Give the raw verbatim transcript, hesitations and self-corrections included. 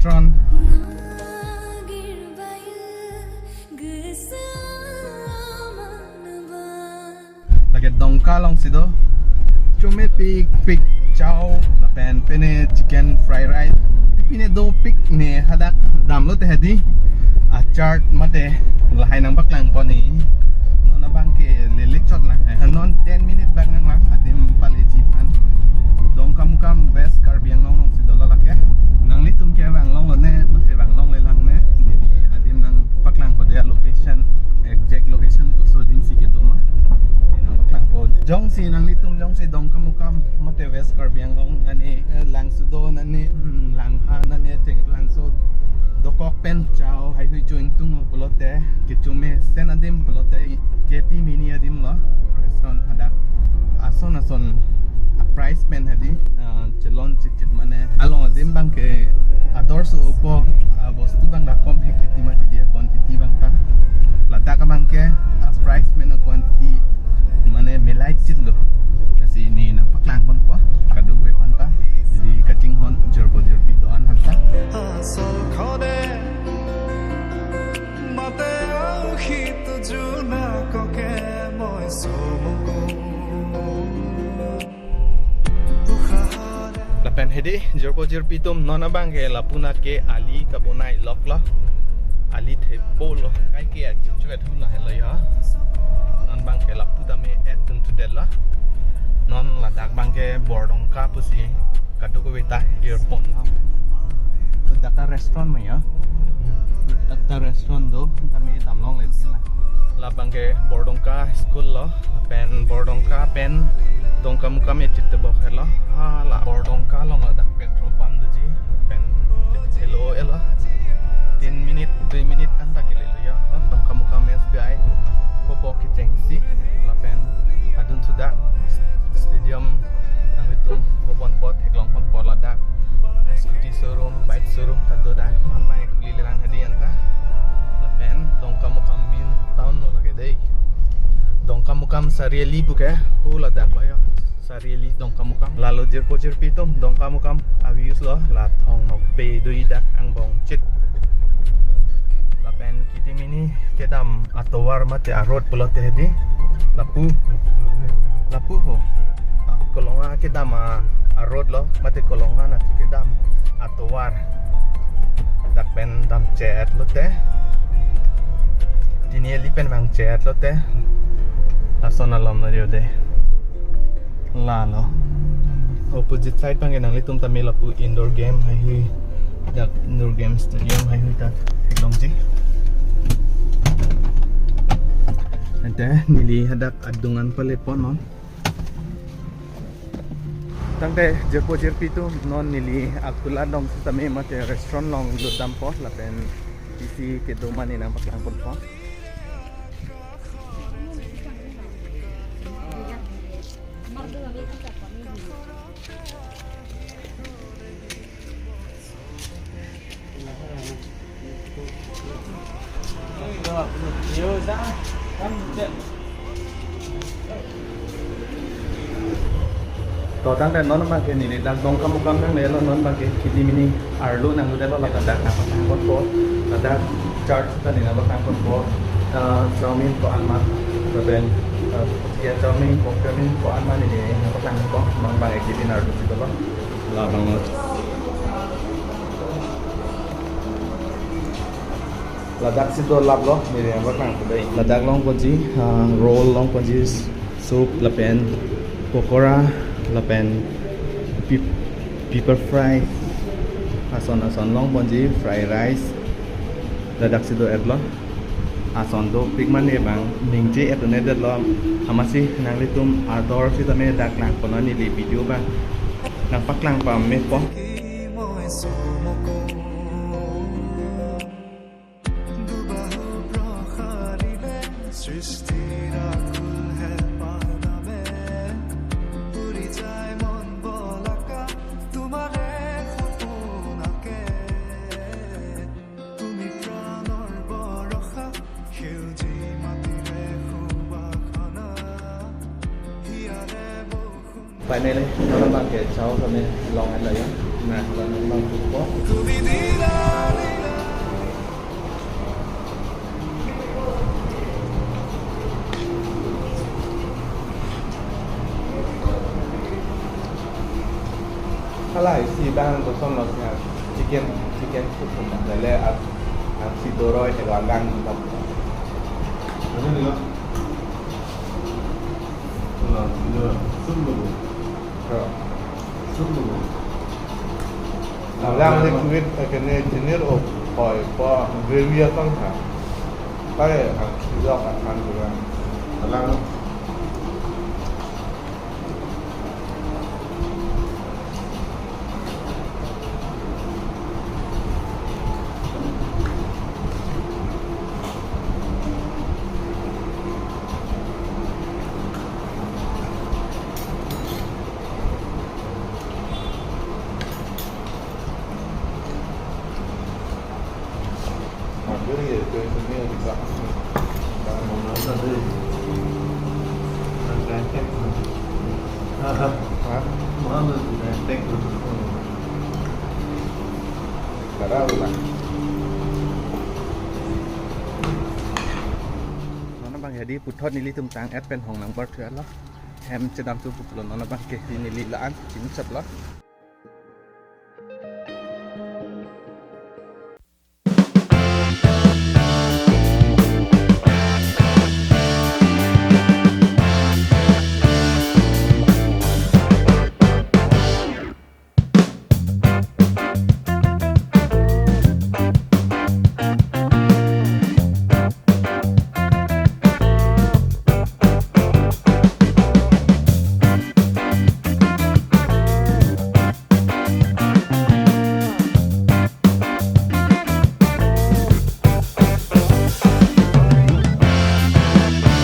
Restaurant. Lake Dongka alongsi do. Chomepikpik chow lapen pine chicken fried rice. Pine dopik ne hadak damlote hedi. A chart mate lahai nangpaklangpo ne. Non abangke lele chot lang. Non ten minute bak nanglang adim paleji aphan. Dongkamukam West Karbi Anglong alongsi dolo lake. Nanglitum ke vanglonglo ne, mate vanglonglelang ne. Neli adim nangpaklangpo de location, exact location koso adim si kedo ma. Neli nangpaklangpo. Jongsi nanglitum jongsi Dongkamukam mate West Karbi Anglong ani, eh, Langsudo ani, hmm, Langha ani, Chenglangso dokok pen chow haihui cho-ingtung pulote, kechomesen adim pulote, K T Mini adim lo, restaurant hadak. Ason ason a price pen hedi, ah, chelon chitchit mane. Along adim abangke ador so-opo, ah, bostu abang dak kom hek titi mati dia quantity abang ta. Ladak abangke a price pen a quantity mane milai chitlo. Lasi neli nangpaklangponpo kadokave aphanta. Neli kachinghon jirpo jirpi do-an aphanta. Asol khode mate aukhit juna koke moi somuko. Lapen hedi, jirpo jirpi atum, non abangke lapu nat ke ali kabonai loklo. Ali thepolo. Kaike achuet hula helo ya. Non abangke lapu tame et tum tudetlo. Non ladak abangke Bordongka pusi kadokave ta earphone lo. Ladak ta restaurant ma ya. Ladak ta restaurant do, tame damlongle tin la. Labangke Bordongka school lo, pen Bordongka pen Dongkamukam e chitebok helo. Hala Bordongka along ladak petrol pump doji, pen helo elo. Tin minute, dui minute anta kelelo ya. Dongkamukam S B I kopo kechengsi, lapen adun sudak stadium nanglitum koponpo, theklongponpo ladak. Scooty showroom, bike showroom ta do dak, man bang kuli lelang hedi anta. Lapen Dongkamukam main town lo lake dei. Dongkamukam Sariali puke, hu ladak lo ya. Sariali Dongkamukam. Lalo jirpo jirpi atum, Dongkamukam a views lo, la thong nokpe dui dak angbong chit. Lapen K T Mini kedam atovar mate a road pulote hedi. Lapu. Lapu ho. Ah, Kolonga kedam a, a road lo, mate Kolonga nat kedam atovar. Dak pen damchet lote. Tini eli pen vangchet lote. Lason alom lo jo de. Lalo. Opposite side abangke nanglitum tame lapu indoor game haihui. Dak indoor game stadium haihui ta theklongji. Ante neli hadak adung an paleponnon. Tangte jirpo jirpi atum, non neli akula dong sitame mate restaurant along lutdampo lapen isi kedo ma neli nangpaklangponpo. To tangte non abangke neli dak Dongkamukam nangnelo, non abangke K T Mini arlo nanglutlo, ladak nangpaklangponpo, ladak chart ta neli nangpaklangponpo, ah, chowmein ko-an ma, lapen, ah, ya chowmein, pork chowmein ko-an ma neli nangpaklangponpo, non abangke K T Mini arlo si dolo. Labang lo. Ladak si do lap lo, neli nangpaklangpo dei. Ladak longponji, ah, roll longponji, soup lapen pakora lapen pep-, pepper fry. Ason ason longponji, fried rice. Ladak si do-etlo. Ason dopik mane bang ningje et un-edetlo. Amatsi nanglitum ador sitame dak langponnon neli video abang. Nangpaklang pamepo. Finally, non abangke chow kami long-etlo ya. Nah, kalau memang cukup. Kalau isi bang kosong lo sih, chicken, chicken soup sama. Lele at, at si doroi, hego alang, gitu. Ini nih, lo. Lo, lo, soup lo. Ya. Soup lo. Alang liquid, eh, kene chinir o poi po gravy atong ha. Pai ang sijok akan juga. Alang. Hampir ya, itu yang seni yang bisa. Mau nonton deh. Nang gantek. Hah? Mau nonton gantek. Kada ulah. Non abang jadi puthot nelitum tang-et pen hong nang bar thulo. Hem chedam tu pulo non abang ke neli la-an chini chap lo.